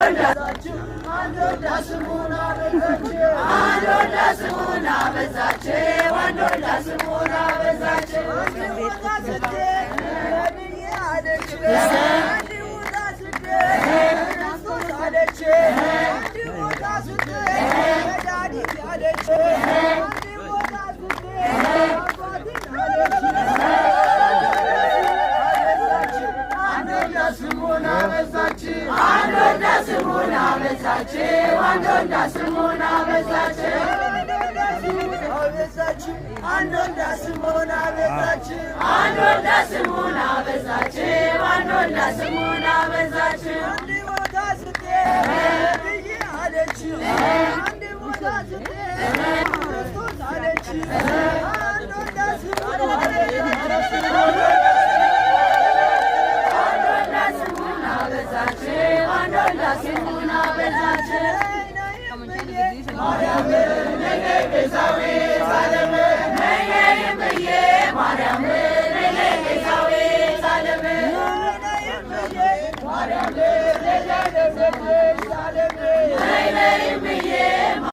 ስሙን አበዛችው፣ አንድ ወልዳ ስሙን አበዛችው። ስሙን አበዛችው፣ አንድ ወልዳ ስሙን አበዛችው፣ አንድ ወልዳ ስሙን አበዛችው። አንድ ወልዳ ስሙን አበዛችው፣ አንድ ወልዳ ስሙን አበዛችው፣ አንድ ወልዳ ስሙን አበዛችው። አንድ ቦታ ስትሄድ ነብይ አለችው። አንድ ቦታ ስትሄድ ክርስቶስ አለችው። አንድ ወልዳ ስሙን አበዛችው። አንድ ወልዳ ስሙን አበዛችው፣ አንድ ወልዳ ስሙን አበዛችው። ነይ ነይ ቤዛዊተ ዓለም፣ ነይ ነይ እምዬ ማርያም፣ ነይ ነይ ቤዛዊተ ዓለም፣ ማርያም።